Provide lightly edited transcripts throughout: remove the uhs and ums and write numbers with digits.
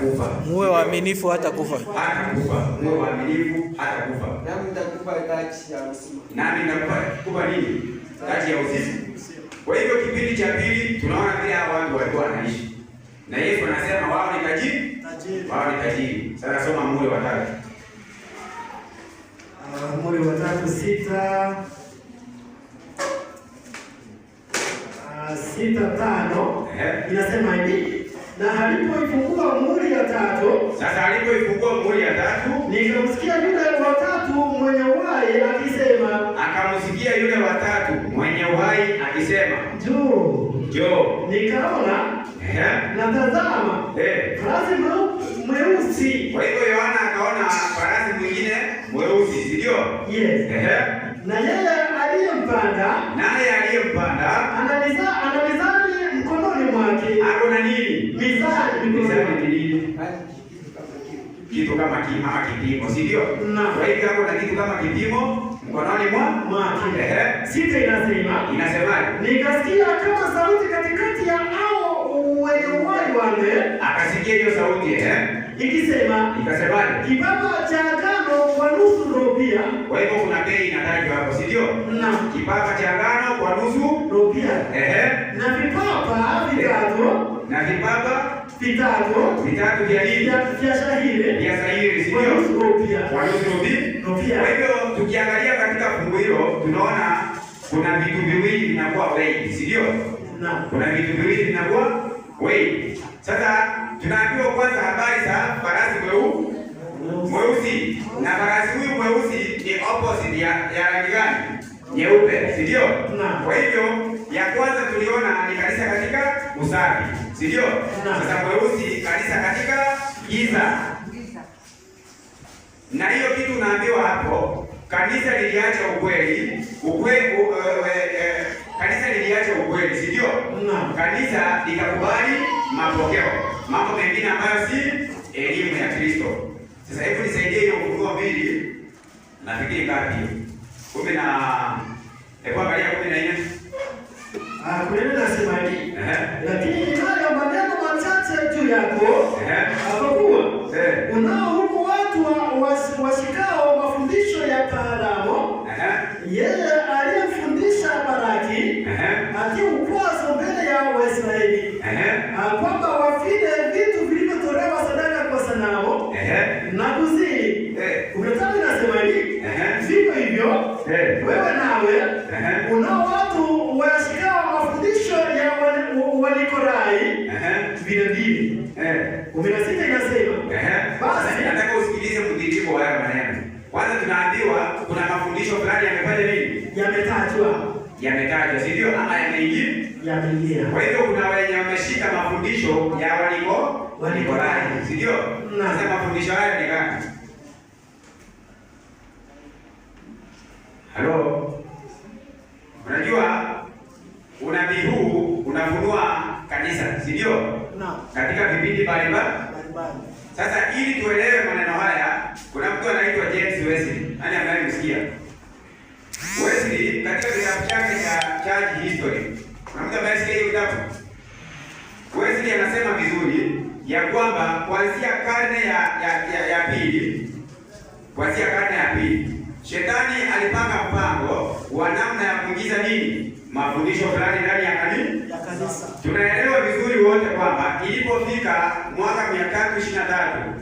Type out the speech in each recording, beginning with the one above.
kufa. Muwe waaminifu hata kufa. Hata kufa. Muwe waaminifu hata kufa. Nami nitakupa taji ya uzima. Nami nitakupa kupa nini? Taji ya uzima. Kwa hivyo kipindi cha pili tunaona vile hao watu walikuwa wanaishi. Na Yesu anasema wao ni tajiri, wao ni tajiri. Sasa soma muhuri wa tatu. Muhuri wa tatu sita 6:5 inasema hivi: na alipoifungua muhuri ya tatu, Sasa alipoifungua muhuri ya tatu, nikamsikia yule wa tatu mwenye uhai akisema, akamsikia yule wa tatu mwenye uhai akisema, njoo. Njoo. Nikaona na tazama, farasi mweusi. Kwa hivyo Yohana akaona farasi mwingine mweusi, si ndio? Yes. Na yeye aliyempanda, Naye aliyempanda ana mizani mkononi mwake. Ako na nini? Mizani mkononi. Mizani ni nini? Kitu kama ama kipimo, si ndio? Naam. Kwa hivyo ako na kitu kama kipimo mkononi mwake. 6 inasema, Inasemaje? Nikasikia kama sauti katikati ya hao wenye uhai wanne, Akasikia hiyo sauti, ikisema, Ikasemaje? Kipapa cha ngano kwa nusu rupia. Kwa hivyo kuna bei inatajwa hapo, si ndio? Naam. Kipapa cha ngano kwa nusu rupia. Na vipapa vitatu. Na vipapa vitatu vitatu vya nini? Vya shayiri. Vya shayiri, si Kwa ndio? nusu rupia. Kwa nusu rupia. Kwa hivyo tukiangalia katika fungu hilo tunaona kuna vitu viwili vinakuwa weighed, si ndio? Naam. Kuna vitu viwili vinakuwa weighed. Sasa tunaambiwa kwanza habari za farasi mweusi. Na farasi huyu mweusi ni opposite ya rangi gani? Nyeupe, si ndio? Naam. Kwa hivyo ya kwanza tuliona ni kanisa katika usafi, si ndio? Naam. Sasa mweusi kanisa katika giza. Na hiyo kitu unaambiwa hapo, kanisa liliacha ukweli, kanisa liliacha ukweli, si ndio? Naam. Kanisa likakubali mapokeo, mambo mengine ambayo si elimu ya Kristo. Sasa hebu nisaidie hiyo Ufunuo 2, nafikiri ngapi hiyo? 10 na, hebu angalia 14. Kuna neno nasema hivi. Lakini ninayo maneno machache juu yako, kwa kuwa unao huku watu washikao mafundisho ya Balaamu, yeye aliyemfundisha Baraki, atie ukwazo mbele ya Waisraeli, kwamba wafile vitu vilivyotolewa sadaka kwa sanamu na kuzini. 15 inasema hivi, vivyo hivyo wewe nawe unao watu washikao mafundisho ya Wanikorai vile vile. 16 inasema, basi Nataka usikilize mtiririko wa haya maneno. Kwanza tunaambiwa kuna mafundisho fulani yamefanya nini? Yametajwa. Yametajwa, si ndio? Ama yameingia? Yameingia. Kwa hivyo kuna wenye wameshika mafundisho ya Wanikolai, si ndio? Naam. Sasa mafundisho haya ni gani? Halo? Unajua unabii huu unafunua kanisa, si ndio? Naam. Katika vipindi mbalimbali. Mbalimbali. Sasa ili tuelewe maneno haya, kuna mtu anaitwa James Wesley. Nani ambaye msikia? Wesley katika kitabu chake cha Church History. Kuna mtu ambaye sikia hiyo kitabu? Wesley anasema vizuri ya kwamba kuanzia karne ya pili, kuanzia karne ya pili, shetani alipanga mpango wa namna ya kuingiza nini? Mafundisho fulani ndani ya kanisa. Ya kanisa. Tunaelewa vizuri wote kwamba ilipofika mwaka 323,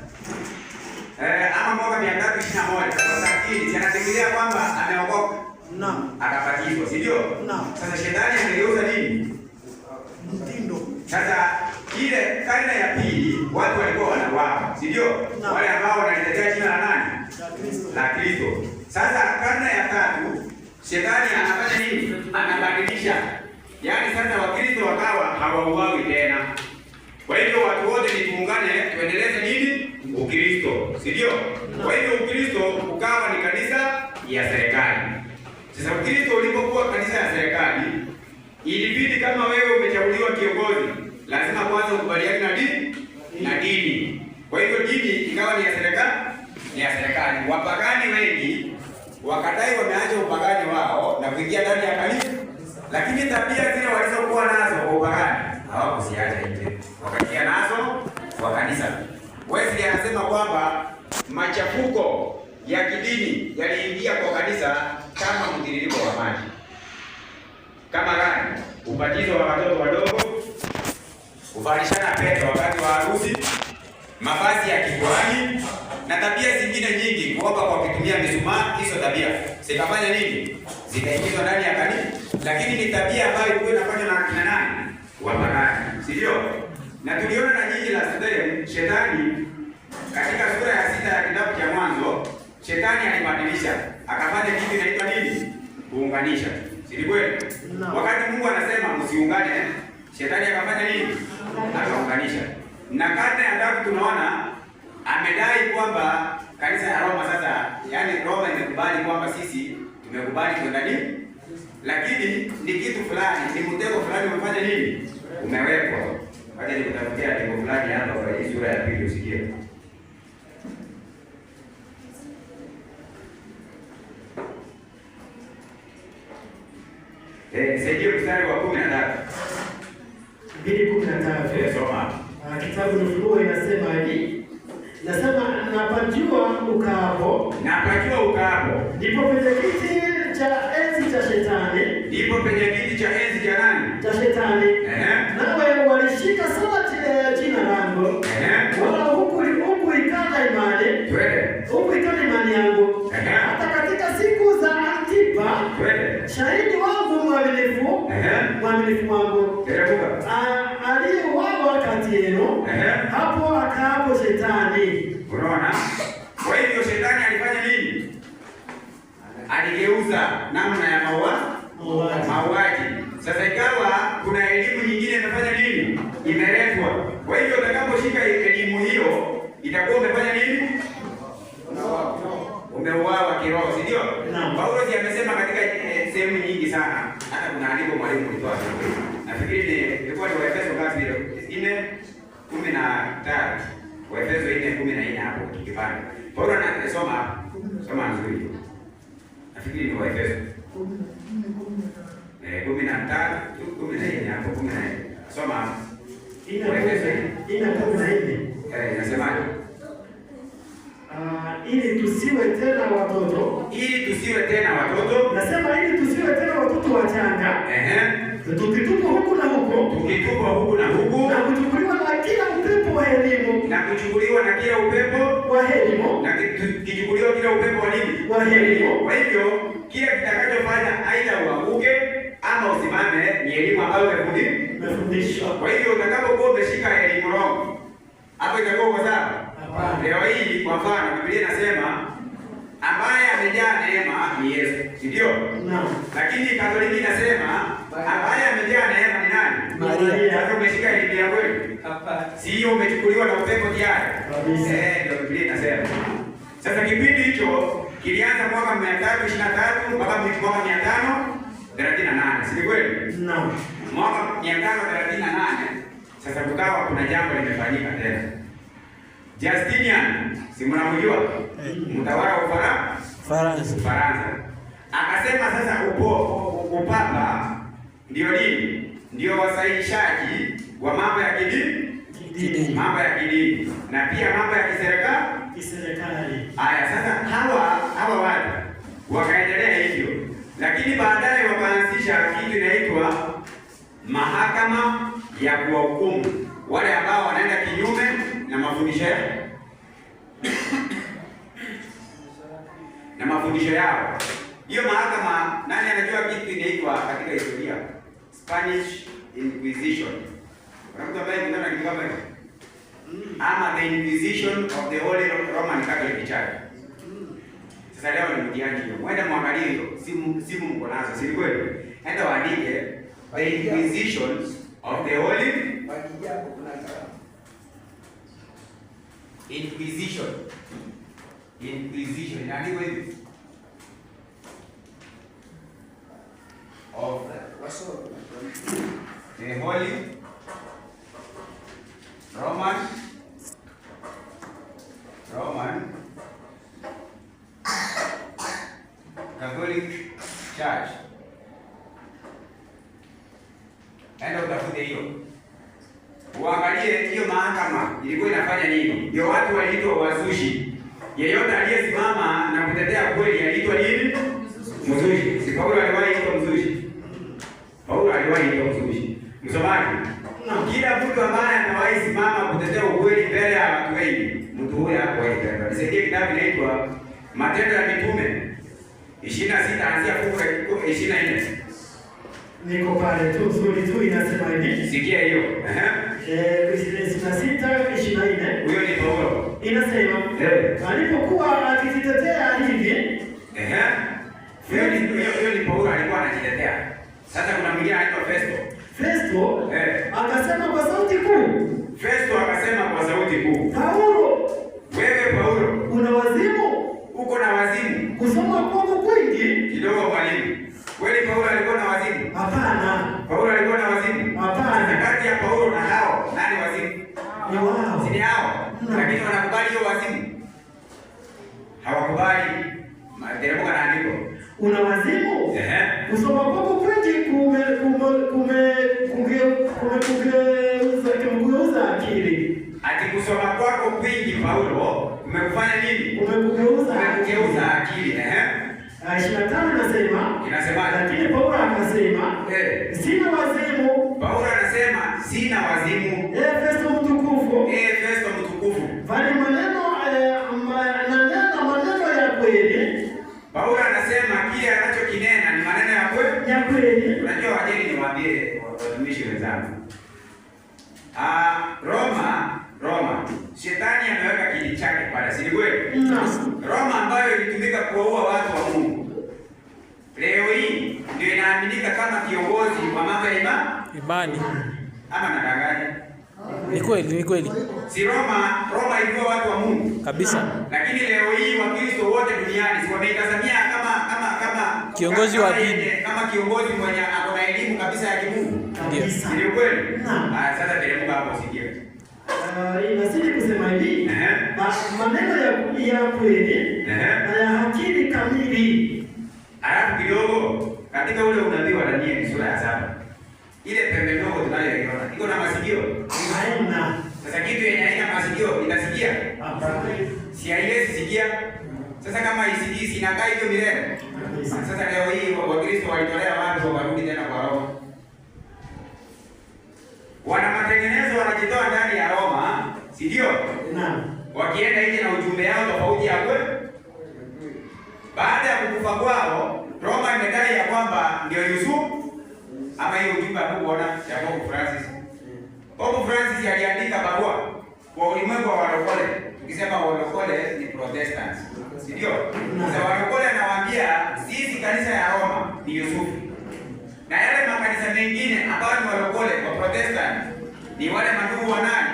ama mwaka 321, Konstantini si anafikiria kwamba ameokoka? Naam. Akabatizwa, si ndio? Naam. Sasa shetani amegeuza nini? Mtindo. Sasa ile karne ya pili watu walikuwa wanauawa, si ndio? Naam. Wale ambao wanalitetea jina la nani? La Kristo. La Kristo. Sasa karne ya tatu shetani anafanya nini? Anabadilisha. Yaani sasa Wakristo wakawa hawauawi tena. Kwa hivyo watu wote ni tuungane tuendeleze nini? Ukristo, si ndio? Kwa hivyo Ukristo ukawa ni kanisa ya serikali. Sasa Ukristo ulipokuwa kanisa ya serikali, ilibidi kama wewe umechaguliwa kiongozi, lazima kwanza ukubaliane na dini, na dini. Kwa hivyo dini ikawa ni ya serikali, ni ya serikali. Wapagani wengi wakadai wameacha upagani wao na kuingia ndani ya kanisa, lakini tabia zile walizokuwa nazo kwa upagani hawakuziacha nje, wakaingia nazo kwa kanisa. Wesley anasema kwamba machafuko ya kidini yaliingia kwa kanisa kama mtiririko wa maji. Kama gani? Ubatizo wa watoto wadogo, kuvalishana pete wakati wa harusi, mavazi ya kikuhani na tabia zingine nyingi, kuomba kwa kutumia mishumaa. Hizo tabia zikafanya nini? Zikaingizwa ndani ya kanisa, lakini ni tabia ambayo ilikuwa inafanywa na kina nani? Wapagani, si ndio? Na tuliona na nyinyi last time, shetani katika sura ya 6 ya kitabu cha Mwanzo, shetani alibadilisha akafanya kitu inaitwa nini? Kuunganisha, si ni kweli? No. Wakati Mungu anasema msiungane, shetani akafanya nini? Akaunganisha. Na karne ya tatu tunaona amedai kwamba kanisa ya Roma sasa, yani Roma imekubali kwamba sisi tumekubali kwenda nini, lakini ni kitu fulani, ni mtego fulani umefanya nini, umewekwa. Wacha nikutafutia andiko fulani hapa kwa hii sura ya 2 usikie. Nisaidie mstari wa 13. 2:13. Soma. Kitabu ni Ufunuo inasema hivi. Nasema napajua ukaapo. Napajua ukaapo. Ndipo penye kiti cha enzi cha shetani. Ndipo penye kiti cha enzi cha nani? Cha shetani. Nawe walishika sana jina langu. Wala hukuikana imani. Twende. Hukuikana imani yangu. Hata katika siku za Antipa. Twende. Shahidi wangu mwaminifu. Mwaminifu wangu. Aliyeuawa kati yenu. Hapo akaapo shetani. Unaona? Kwa hivyo shetani alifanya nini? Aligeuza namna ya mauaji. Sasa ikawa kuna elimu nyingine imefanya nini? Imeletwa. Kwa hivyo utakaposhika elimu hiyo itakuwa umefanya nini? Umeuawa kiroho, si ndio? Paulo amesema katika sehemu nyingi sana. Hata kuna andiko mwalimu ulitoa. Nafikiri ni ilikuwa ni Waefeso ngapi ile? 4:13. Waefeso 4:14 hapo tukipanda. Paulo anasoma soma nzuri. Nafikiri ni Waefeso 13 14 hapo 14. Soma. Waefeso 4:14. Inasemaje? Ili tusiwe tena watoto. Ili tusiwe tena watoto. Nasema ili tusiwe tena watoto wachanga. Tukitupwa huku na huko. Tukitupwa huku na huku. Na kuchukuliwa na kila upepo wa elimu. Na kuchukuliwa na kila upepo wa elimu. Na kichukuliwa kila upepo wa nini? Wa elimu. Kwa hivyo kila kitakachofanya aidha uanguke ama usimame ni elimu ambayo umefundishwa. Kwa hivyo utakapokuwa umeshika elimu wrong, hapo itakuwa uko sawa. Leo hii kwa mfano Biblia inasema ambaye amejaa neema ni Yesu, si ndio? Naam. Lakini Katoliki inasema ambaye amejaa neema ni nani? Maria. Sasa umeshika elimu ya kweli? Hapana. Si hiyo umechukuliwa na upepo tayari? Kabisa. Ndio Biblia inasema. Sasa kipindi hicho kilianza mwaka 323 mpaka mwaka 538, si kweli? Naam. Mwaka 538 sasa kukawa kuna jambo limefanyika tena. Justinian, si mnamjua? Mtawala wa Ufaransa. Ufaransa. Akasema sasa upapa ndio nini? Ndio wasahihishaji wa mambo ya kidini, Kidini. mambo ya kidini na pia mambo ya kiserikali. Kiserikali. Haya sasa hawa watu wakaendelea hivyo. Lakini baadaye wakaanzisha kitu inaitwa mahakama ya kuwahukumu wale ambao wanaenda kinyume na mafundisho yao. Na mafundisho yao. Hiyo mahakama, nani anajua kitu inaitwa katika historia? Spanish Inquisition. Kuna mtu ambaye kuna kitu kama hicho? Ama the Inquisition of the Holy Roman Catholic Church. Sasa leo ni mtihani hiyo. Mwende muangalie hiyo. Simu mko nazo, si kweli? Enda waandike the Inquisition of the Holy Inquisition. Inquisition inaandikwa hivi. Of the Holy Roman Catholic Church. Enda utafute hiyo. Uangalie hiyo mahakama ilikuwa inafanya nini. ndio watu waliitwa wazushi. Yeyote aliyesimama na kutetea kweli aliitwa nini? Mzushi. Si Paulo aliwahi kuitwa mzushi? Paulo aliwahi kuitwa mzushi. Msomaji, kila mtu ambaye amewahi simama kutetea ukweli mbele ya watu wengi, mtu huyo hakuwahi kupendwa. Nisaidie kitabu inaitwa Matendo ya Mitume 26 anzia fungu la 24. Niko pale tu nzuri tu, inasema hivi. Sikia hiyo. Ehe. 26:24 Huyo ni Paulo. Inasema alipokuwa akijitetea hivi. Ehe. Huyo ni Paulo alikuwa anajitetea. Sasa kuna mwingine anaitwa Festo. Festo akasema kwa sauti kuu. Festo akasema kwa sauti kuu. Paulo, wewe Paulo, una wazimu? Uko na wazimu? Kusoma kwangu kwingi kidogo mwalimu. Kweli Paulo alikuwa na wazimu? Hapana. Paulo alikuwa na wazimu? Hapana. Kati ya Paulo na hao nani wazimu? Ni wao. Si ni hao? Lakini wanakubali hiyo wazimu? Hawakubali. Teremka na andiko. Una wazimu? Kusoma kwako kwingi kumegeuza akili. Ati kusoma kwako kwingi Paulo kumekufanya nini? Kumekugeuza akili. 25 inasema. Inasemaje? Lakini Paulo akasema, sina wazimu. Paulo anasema sina wazimu. Festo mtukufu. Festo mtukufu. Bali maneno maneno ya kweli. Paulo anasema kile anachokinena ni maneno ya kweli. Ya kweli. Unajua wajeni, niwaambie watumishi wenzangu. Roma, shetani ameweka kiti chake pale, si kweli? Roma ambayo ilitumika kuwaua watu wa Mungu. Leo hii ndio inaaminika kama kiongozi wa mambo ya imani. Ama nadanganya? Ni kweli, ni kweli. Si Roma ilikuwa watu wa Mungu kabisa. Lakini leo hii Wakristo wote duniani si wameitazamia kama kiongozi wa dini, kama kiongozi mwenye ako na elimu kabisa ya kimungu. Ndio. Ni kweli? Sasa teremka hapo usikie. Inazidi kusema hivi, maneno ya kweli na ya akili kamili. Alafu kidogo katika ule unabii wa Danieli sura ya 7. Ile pembe ndogo tunayoiona iko na masikio? Haina. Sasa kitu yenye haina masikio itasikia? Hapana. Si haiwezi sikia. Sasa kama isikii, si inakaa hivyo milele. Sasa leo hii Wakristo walitolea watu wakarudi tena kwa Roma. Wana matengenezo, wanajitoa ndani ya Roma, si ndio? Naam. Wakienda nje na ujumbe yao tofauti ya kweli. Baada ya kukufa kwao, Roma imedai ya kwamba ndio Yusufu. Ama hiyo ujumbe hakuona ya Pope Francis. Pope Francis aliandika barua kwa ulimwengu wa walokole. Tukisema walokole ni Protestants, si ndio? Sasa walokole anawaambia sisi kanisa ya Roma ni Yusufu. Na yale makanisa mengine ambayo ni walokole wa Protestant ni wale mandugu wa nani?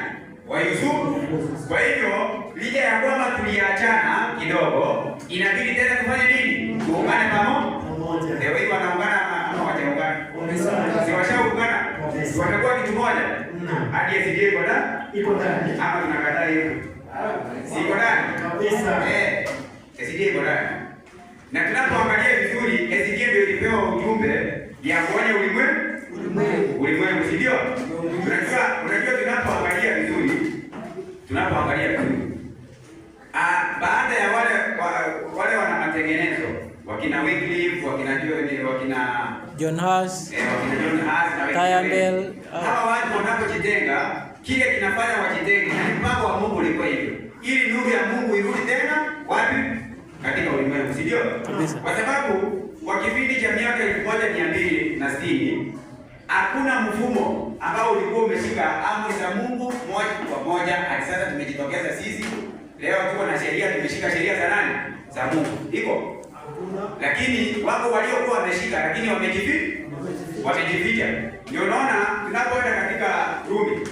Wa Yusufu. Kwa hivyo licha ya kwamba tuliachana kidogo, inabidi tena tufanye nini? Tuungane pamoja. Leo hii wanaungana ama wajaungana? Si washaungana? Watakuwa kitu moja. Hadi SDA iko ndani? Iko ndani. Ama tunakataa hiyo? Si iko ndani? Kabisa. SDA iko ndani. Na tunapoangalia vizuri, SDA ndio ilipewa ujumbe ya kuonya ulimwengu. Ulimwengu, si ndio? Unajua tunapoangalia vizuri, baada ya wale wana matengenezo, wakina Wycliffe, wakina John, wakina John Huss, wakina John Huss na Tyndale, hawa watu wanapojitenga, kile kinafanya wajitenge, na mpango wa Mungu ulikuwa hivyo, ili nuru ya Mungu irudi tena wapi? Katika ulimwengu, si ndio? Kwa sababu kwa kipindi cha miaka 1260 hakuna mfumo ambao ulikuwa umeshika amri za Mungu moja kwa moja. Hadi sasa tumejitokeza sisi leo tuko na sheria, tumeshika sheria za nani? Za Mungu. Iko? Lakini wako waliokuwa wameshika lakini wamejificha. Ndio unaona tunapoenda katika Rumi,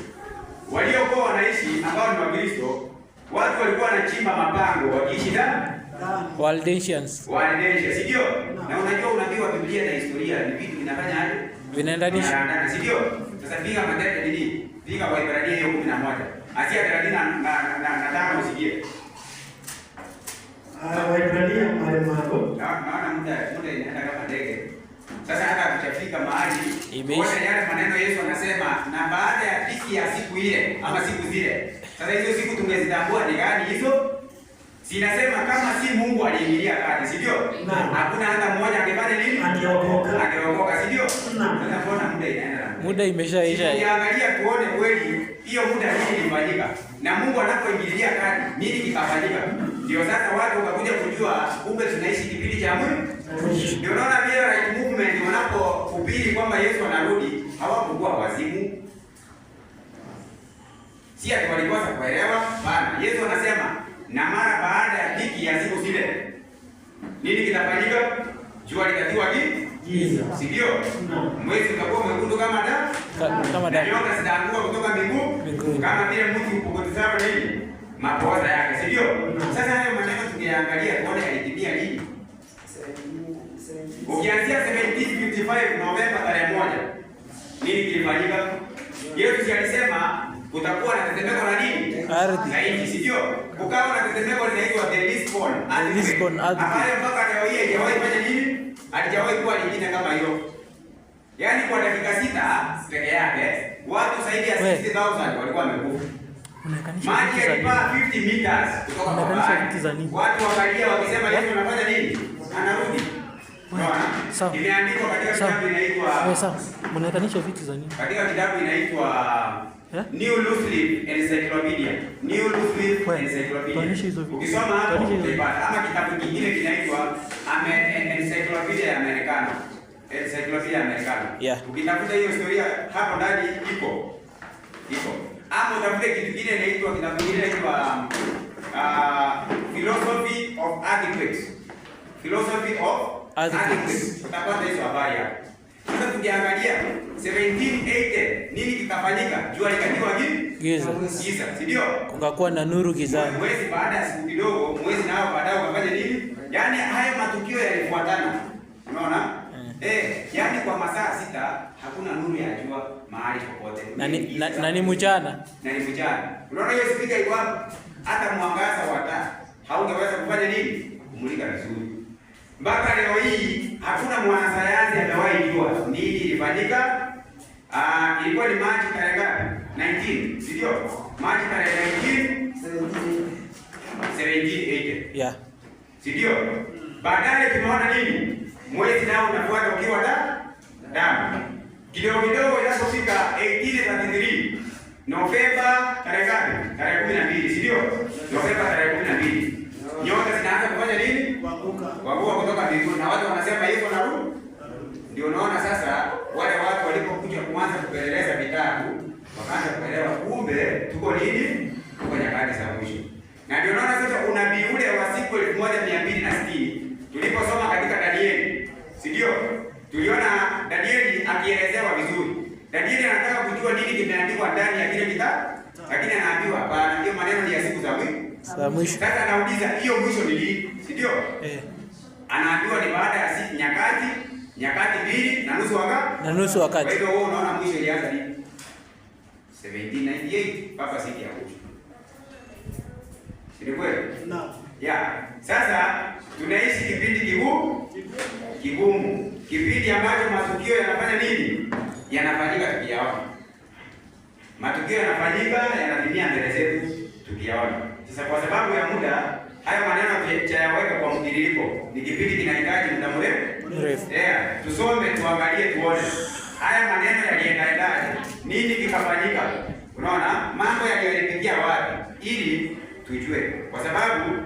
waliokuwa wanaishi ambao ni Wakristo, watu walikuwa wanachimba mapango wakiishi ndani. Waldensians. Waldensians, si ndio? Na unajua unabii wa Biblia na historia ni vitu vinafanya aje? Vinaendanisha. Si ndio? Sasa piga matendo nini? Piga Waebrania hiyo 11. Asia 35 usikie. Waebrania malemaro. Naona muda inaenda kama ndege. Sasa hata hatujafika mahali. Wote yale maneno Yesu anasema na baada ya dhiki ya siku ile ama siku zile. Sasa hizo siku tungezitambua ni gani hizo? Sinasema kama si Mungu aliingilia kati, si ndio? Hakuna hata mmoja angefanya nini? Angeokoka. Angeokoka, si ndio? Sasa mbona muda inaenda na Muda imeshaisha. Ukiangalia tuone kweli hiyo muda nini ilifanyika. Na Mungu anapoingilia kati, nini kikafanyika? Ndio sasa watu wakakuja kujua kumbe tunaishi kipindi cha mwisho. Ndio unaona Millerite movement wanapohubiri kwamba Yesu anarudi, hawakuwa wazimu. Si ati walikosa kuelewa, bana. Yesu anasema na mara baada ya dhiki ya siku zile nini kitafanyika? Jua litatiwa Giza. si ndio? Mwezi utakuwa mwekundu kama damu, Kama na damu. nyota zitaanguka kutoka Mbinguni. kama vile mtu upokotezao nini mapooza yake, si ndio? Sasa hayo maneno tungeangalia tuone yalitimia lini. Ukianzia 1755 Novemba tarehe 1, nini kilifanyika? Yesu si alisema kutakuwa na tetemeko la nini? Ardhi. La nchi, si ndio? Kukawa na tetemeko linaitwa the Lisbon earthquake. Lisbon earthquake. Ambayo mpaka leo hii haijawahi fanya nini? Halijawahi kuwa lingine kama hiyo. Yaani kwa dakika 6 peke yake watu zaidi ya 60,000 walikuwa wamekufa. Unaekanisha Maji vitu za nini? yalipaa 50 meters kutoka kwa Unaekanisha bahari. vitu za nini? Watu wakalia wakisema Yesu anafanya nini? Anarudi. Unaona? Sawa. Imeandikwa katika Sawa. kitabu inaitwa Wewe sawa. Mnaekanisha vitu za nini? katika kitabu inaitwa Eh? New Loose Leaf Encyclopedia. New Loose Leaf Wewe, Encyclopedia. tuonyeshe hizo vitu. Ukisoma hapo Tuonyeshe hizo utaipata. Ama kitabu kingine kinaitwa Encyclopedia ya Americana. Encyclopedia ya Americana. Yeah. Ukitafuta hiyo historia hapo ndani iko. Iko. Ama utafute kitu kingine inaitwa kitabu kingine inaitwa Philosophy of Earthquakes. Philosophy of Earthquakes. Earthquakes. Utapata hizo habari hapo. Sasa tukiangalia 1780 nini kikafanyika? Jua likatiwa Giza. giza, si ndio? Kukakuwa na nuru gizani. Mwezi baada ya siku kidogo, mwezi nao baadaye ukafanya nini? Yaani haya matukio yalifuatana. Unaona? Yaani kwa masaa 6 hakuna nuru ya jua mahali popote. Na ni mchana. Na ni mchana. Unaona hiyo speaker iko hapo? Hata mwangaza wa taa haungeweza kufanya nini? Kumulika vizuri. Mpaka leo hii hakuna mwanasayansi amewahi jua nini ilifanyika. Ilikuwa ni Machi tarehe ngapi? 19, si ndio? Machi tarehe 19 1780. Yeah. Si ndio? Baadaye tumeona nini? Mwezi nao unafuata ukiwa damu. Kidogo kidogo inapofika 1833 Novemba tarehe ngapi? Tarehe 12, si ndio? Novemba tarehe 12. Nyota zinaanza kufanya nini? Kuanguka. Kuanguka kutoka mbinguni na watu wanasema Yesu anarudi. Ndio unaona sasa wale watu walipokuja kuanza kupeleleza vitabu wakaanza kuelewa kumbe tuko nini? Tuko nyakati za mwisho. Na ndio unaona sasa unabii ule wa siku 1260 tuliposoma katika Danieli, si ndio? Tuliona Danieli akielezewa vizuri. Danieli anataka kujua nini kimeandikwa ndani ya kile kitabu, lakini anaambiwa hapana, hiyo maneno ni ya siku za mwisho. Za mwisho. Sasa anauliza hiyo mwisho ni lini, si ndio? Anaambiwa ni baada ya nyakati 2.5 wakati. Na nusu wakati. Kwa hivyo wewe unaona mwisho ilianza lini? 1798 mpaka siku ya mwisho. Si ni kweli? Naam. Ya. Sasa tunaishi kipindi kigumu. Kipindi ambacho matukio yanafanya nini? Yanafanyika tukiyaona. Matukio yanafanyika, yanatimia mbele zetu tukiyaona. Sasa kwa sababu ya muda, hayo maneno tutayaweka kwa mtiririko. Ni kipindi kinahitaji muda mrefu. Yeah, tusome, tuangalie, tuone haya maneno yaliendaendaje, nini kikafanyika. Unaona mambo yaliyoelekea wapi, ili tujue, kwa sababu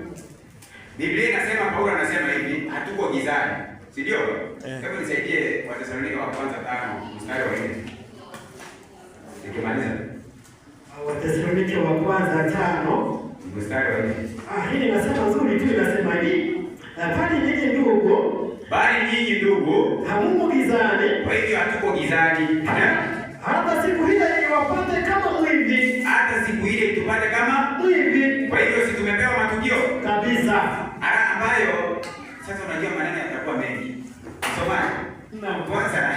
Biblia inasema, Paulo anasema hivi, hatuko gizani, si ndio? Hebu nisaidie Wathesalonike wa kwanza 5 mstari wa 4. Nikimaliza. Wathesalonike wa kwanza 5 mstari wa 4. Hii inasema nzuri tu, inasema hivi: bali ninyi ndugu, bali ninyi ndugu, hamumo gizani. Kwa hivyo hatuko gizani. Hata siku ile iwapate kama mwivi. Hata siku ile itupate kama mwivi. Kwa hivyo si tumepewa matukio kabisa. Ara ambayo sasa unajua maneno yatakuwa mengi. Somaji. Naam. Kwanza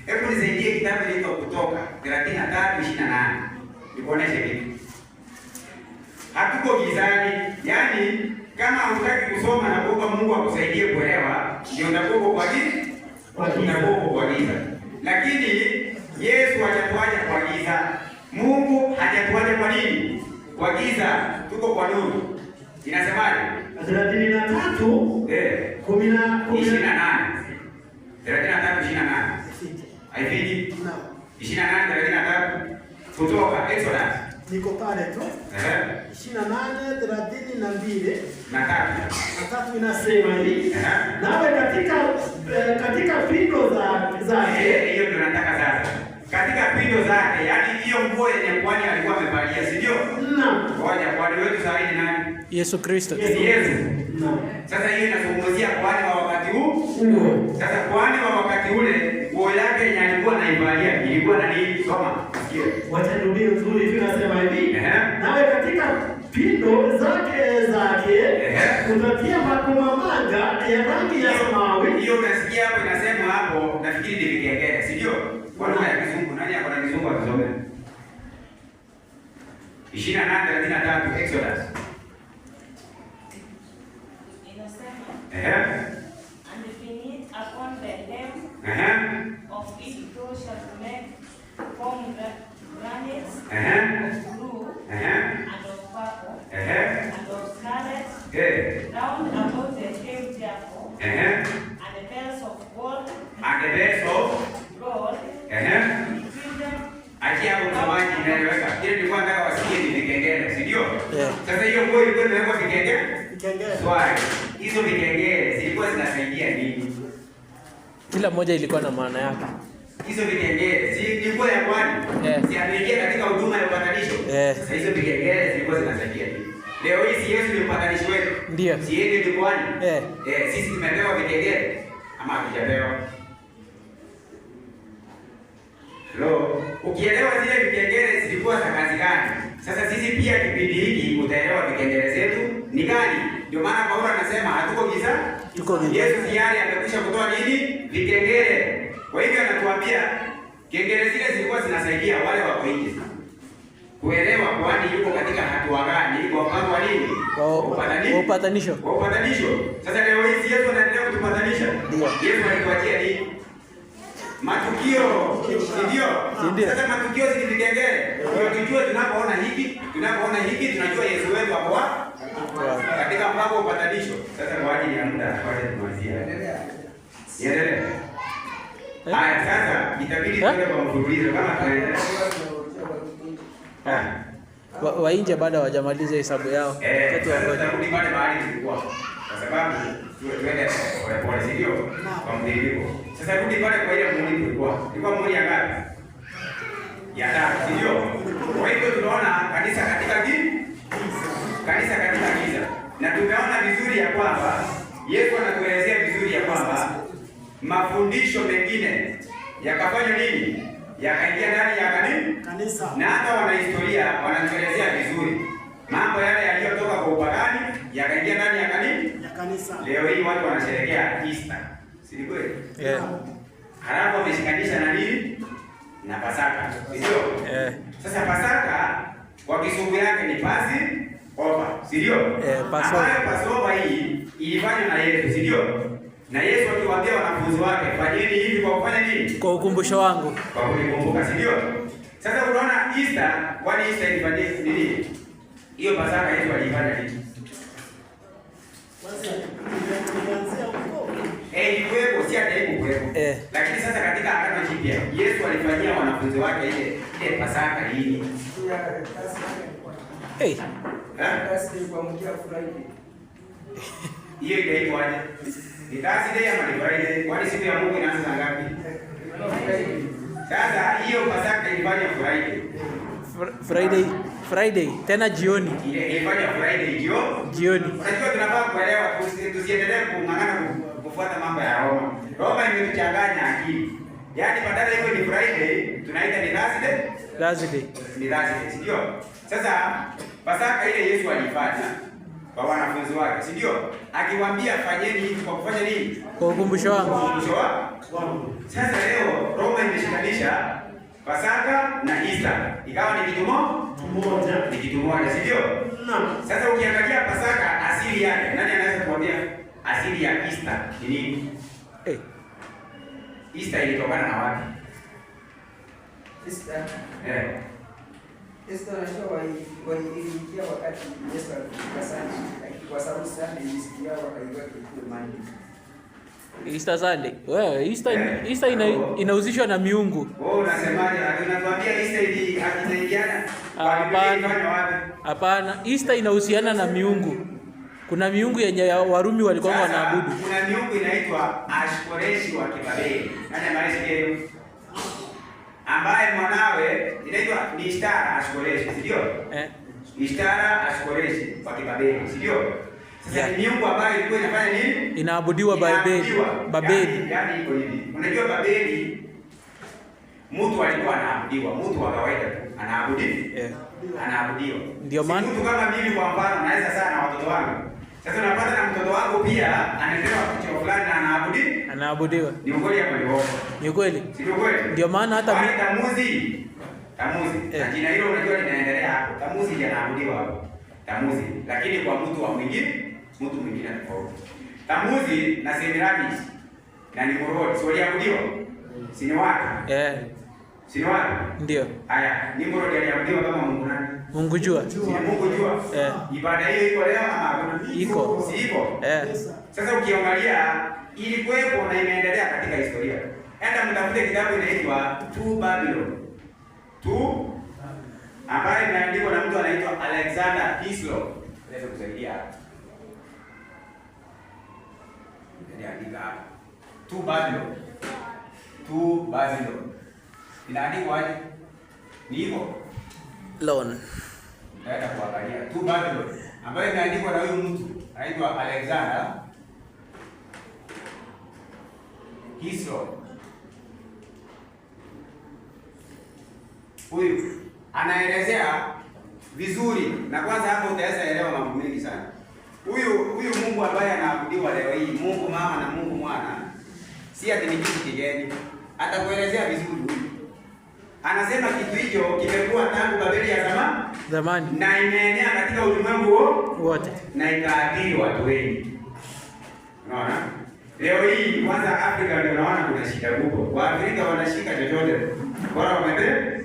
hebu nisaidie kitabu kinaitwa Kutoka 33:28. Nikuoneshe kitu. Hatuko gizani. Yaani kama hutaki kusoma na kuomba Mungu akusaidie kuelewa, ndio utakuwa kwa giza. Utakuwa kwa giza. Lakini Yesu hajatuacha kwa giza. Mungu hajatuacha kwa nini? Kwa giza, tuko kwa nuru. Inasemaje? 33 10 28. 33 28. Haifiki? Naam. 28 33 Kutoka Exodus. Niko pale tu. 28 32 Na tatu. na tatu inasema hivi. Nawe katika pindo zake Hiyo ndio nataka sasa. Katika pindo zake, yaani hiyo nguo yenye kwani alikuwa amevalia, si ndio? Naam. Ngoja, kwani wetu sasa ni nani? Yesu Kristo. Ni Yesu. Naam. Sasa hiyo inazungumzia kwani wa wakati huu. Sasa kwani wa wakati ule nguo yake yenye alikuwa anaivalia ilikuwa na nini? Soma. Sikia. Wacha nirudie nzuri tu inasema hivi. Nawe katika pindo zake utatia makomamanga ya rangi ya samawi. Hiyo unasikia hapo inasema hapo, nafikiri ni vikengele, si ndio? Kwa lugha ya Kizungu, nani ako na Kizungu atusome? 28:33 Exodus. Inasema, and beneath upon the hem of each thou shalt make pomegranates of blue and of purple and of scarlet round about the hem therefore, and the bells of gold And the bells of gold between them. Achia hapo msomaji, inaeleweka. Kile nilikuwa nataka wasikie ni vikengele, si ndio? Yeah. Sasa hiyo nguo ilikuwa imewekwa vikengele? Vikengele. Swali, hizo vikengele zilikuwa zinasaidia nini? Kila moja ilikuwa na maana yake. Hizo vikengele si ilikuwa ya kwani? Si ameingia katika huduma ya upatanisho? Sasa hizo vikengele zilikuwa zinasaidia nini? Leo hii si Yesu ni mpatanishi wetu? Ndio. Si yeye ni kwani? Sisi tumepewa vikengele ama hatujapewa? Hello. Ukielewa zile vikengele zilikuwa za kazi gani? Sasa sisi pia kipindi hiki utaelewa vikengele zetu ni gani. Ndio maana Paulo anasema hatuko giza. Tuko giza. Yesu tayari amekwisha kutoa nini? Vikengele. Kwa hivyo anatuambia kengele zile zilikuwa zinasaidia wale wako nje kuelewa kwani yuko katika hatua gani kwa mpango wa nini? Kwa upatanisho. Kwa upatanisho. Sasa leo hii Yesu anaendelea kutupatanisha. Ndio. Yesu alituachia nini? Matukio, ndio. Ndio. Sasa matukio si vikengele. Ndio tujue tunapoona hiki, tunapoona hiki tunajua Yesu wetu hapo wapi? Katika mpango wa upatanisho. Sasa kwa ajili ya muda wacha tumalizie. Niendelee. Haya sasa itabidi tuende kwa mfululizo kama tunaendelea. Wa nje bado hawajamaliza hesabu yao. Tutarudi pale mahali tulikuwa. Kwa sababu tuende pole pole, si ndio? Kwa mtiririko. Sasa rudi pale kwa ile muhuri tulikuwa. Ilikuwa muhuri ya ngapi? Ya tatu, si ndio? Kwa hivyo tunaona kanisa katika kanisa katika giza. Na tumeona vizuri ya kwamba Yesu anatuelezea vizuri ya kwamba mafundisho mengine yakafanya nini? Yakaingia ndani ya kanisa. Na hata wanahistoria wanatuelezea vizuri mambo yale yaliyotoka kwa upagani yakaingia ndani ya kanisa. Leo hii watu wanasherehekea Easter, si ni kweli? Halafu wameshikanisha na nini? Na Pasaka, si ndio? Sasa Pasaka kwa Kizungu yake ni Passover, si ndio? Passover. Ambayo Passover hii ilifanywa na Yesu, si ndio? Na Yesu akiwaambia wanafunzi wake, fanyeni hivi kwa kufanya nini? Kwa ukumbusho wangu. Kwa kunikumbuka, si ndio? Sasa unaona Easter, kwani Easter ilifanyika nini? Hiyo Pasaka Yesu alifanya nini? Kwanza ilianzia huko. Ilikuwepo, si hata haikuwepo. Lakini sasa katika Agano Jipya, Yesu alifanyia wanafunzi wake ile Pasaka hii. Hiyo itaitwaje? Ni Thursday ama ni Friday? Kwani siku ya Mungu inaanza saa ngapi? Sasa hiyo Pasaka ilifanywa Friday. Friday tena jioni. Ile ilifanywa Friday jioni. Unajua tunafaa kuelewa, tusiendelee kung'ang'ana kufuata mambo ya Roma. Roma imetuchanganya akili. Yaani badala hiyo ni Friday, tunaita ni Thursday. Thursday. Ni Thursday, si ndio? Sasa Pasaka ile Yesu alifanya kwa wanafunzi wake, si ndio? Akiwaambia fanyeni hivi kwa kufanya nini? Kwa ukumbusho wangu. Kwa ukumbusho wangu. Sasa leo Roma imeshikanisha Pasaka na Easter. Ikawa ni kitu moja. Ni kitu moja, si ndio? Naam. Sasa ukiangalia Pasaka asili yake, nani anaweza kuambia asili ya Easter ni nini? Easter ilitokana na wapi? Easter. Easter unajua Iliingia wakati Yesu alifika Sunday, lakini kwa sababu Sunday ni siku yao wakaiweka ikuwe Monday. Easter Sunday. Wewe Easter inahusishwa na miungu. Wewe unasemaje? Unatuambia Easter ili hakitaingiana? Hapana. Hapana, Easter inahusiana na miungu. Kuna miungu yenye Warumi walikuwa wanaabudu. Kuna miungu inaitwa Ashkoreshi wa Kibabeli. Nani ameisikia hiyo? Ambaye mwanawe inaitwa ni Ishtara Ashkoreshi, si ndio? Ishtara Ashkoreshi wa Kibabeli, si ndio? Sasa ni miungu ambayo ilikuwa inafanya nini? Inaabudiwa Babeli. Babeli. Yaani iko hivi. Unajua Babeli mtu alikuwa anaabudiwa, mtu wa kawaida tu anaabudiwa. Anaabudiwa. Ndio maana mtu kama mimi kwa mfano naweza sana watoto wangu. Sasa unapata na mtoto wangu pia anapewa kitu fulani na anaabudiwa. Anaabudiwa. Ni ukweli hapo ni uongo? Ni ukweli. Si ukweli? Ndio maana hata Tamuzi. Tamuzi. Na jina hilo unajua linaendelea hapo. Tamuzi ndiye anaabudiwa hapo. Tamuzi. Lakini kwa mtu wa mwingine, mtu mwingine tofauti. Tamuzi na Semiramis na Nimrod si waliabudiwa? Si ni watu? Si ni watu? Ndio. Haya, Nimrod aliabudiwa kama Mungu nani? Mungu jua. Si Mungu jua. Ibada hiyo iko leo ama hakuna? Iko. Si iko? Sasa ukiangalia ilikuwepo na imeendelea katika historia. Enda mtafute kitabu inaitwa Two Babylon. Two ambayo imeandikwa na mtu anaitwa Alexander Hislop. Naweza kusaidia hapo. Niliandika hapo. Two Babylon. Two Babylon. Inaandikwa aje? Ni hivyo. Lon. Naenda kuangalia Two Babylon ambayo imeandikwa na huyu mtu anaitwa Alexander Hislop. Huyu anaelezea vizuri, na kwanza hapo utaweza elewa mambo mengi sana. Huyu Mungu ambaye anaabudiwa leo hii, Mungu Mama na Mungu Mwana, si ati ni kitu kigeni. Atakuelezea vizuri huyu. Anasema kitu hicho kimekuwa tangu Babeli ya zamani na imeenea katika ulimwengu wote na ikaathiri watu wengi. Unaona? Leo hii kwanza Afrika ndio naona kuna shida kubwa. Waafrika wanashika chochote. Bora wamebe.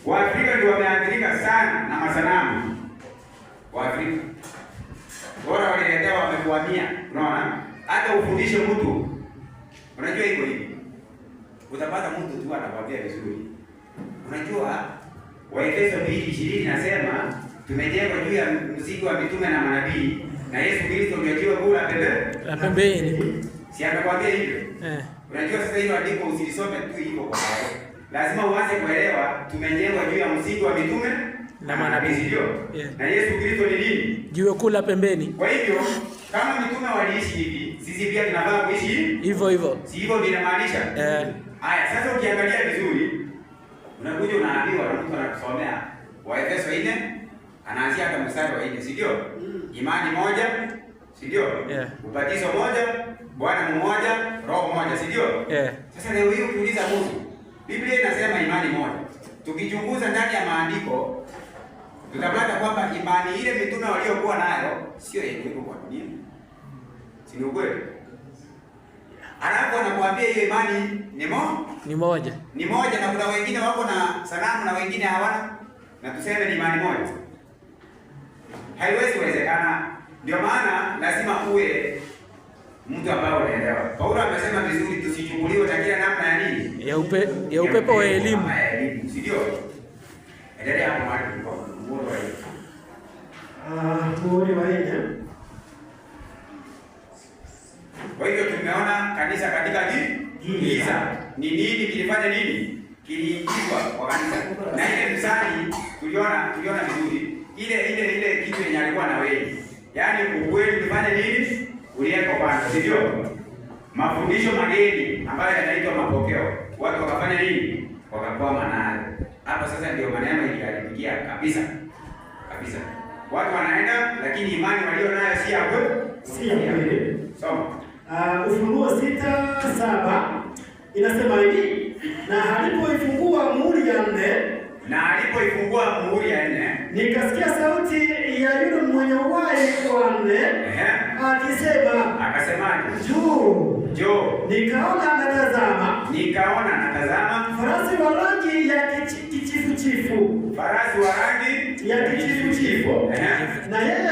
Waafrika ndio wameathirika sana na masanamu. Waafrika. Bora waliletewa wamekuhamia. Unaona? Hata ufundishe mtu. Unajua iko hivi. Utapata mtu tu anakuambia vizuri. Unajua Waefeso 2:20 nasema tumejengwa juu ya mzigo wa mitume na manabii na Yesu Kristo ndio jiwe kuu la pembeni. Si amekwambia hivyo? Unajua sasa hiyo andiko usilisome tu hivyo kwa kawaida. Lazima uanze kuelewa tumejengwa juu ya mzigo wa mitume na manabii, ndio? Na Yesu Kristo ni nini? Jiwe kuu la pembeni. Kwa hivyo kama mitume waliishi hivi, sisi pia tunafaa kuishi hivyo hivyo. Si hivyo ndio inamaanisha? Haya, sasa ukiangalia vizuri unakuja unaambiwa na mtu anakusomea Waefeso 4 anaanzia hata mstari wa 4, si ndio? Imani moja, si ndio? Ubatizo moja, Bwana mmoja, Roho moja, si ndio? Sasa leo hii ukiuliza mtu, Biblia inasema imani moja. Tukichunguza ndani ya maandiko tutapata kwamba imani ile mitume waliokuwa nayo sio yenye iko kwa dunia. Si ni ukweli? Alafu anakuambia hiyo imani ni moja. Ni moja, na kuna wengine wako na sanamu na wengine hawana. Na tuseme ni imani moja. Haiwezi kuwezekana. Ndio maana lazima uwe mtu ambaye unaelewa. Paulo amesema vizuri tusichukuliwe na kila namna ya nini? Ya upepo wa elimu. Ya elimu, si ndio? Endelea hapo mahali kwa muhuri wa nne. Muhuri wa nne. Kwa hivyo tumeona kanisa katika giza. Ni nini kilifanya nini? Kiliingizwa kwa kanisa. Na ile msali tuliona vizuri. Ile kitu yenye alikuwa na wewe. Yaani ukweli ulifanya nini? Uliwekwa kwanza, si ndio? Mafundisho mageni ambayo yanaitwa mapokeo. Watu wakafanya nini? Wakakwama nayo. Hapo sasa ndio maneno iliharibikia kabisa. Kabisa. Watu wanaenda lakini imani walio nayo si ya kweli. Si ya kweli. Soma. Ufunuo 6:7 inasema hivi, na alipoifungua muhuri ya nne Na alipoifungua muhuri ya nne, nikasikia sauti ya yule mwenye uhai wa nne akisema, akasemaje? Njoo. Njoo. Nikaona natazama, Nikaona natazama, farasi wa rangi ya kichifuchifu, farasi wa rangi ya kichifuchifu, na yeye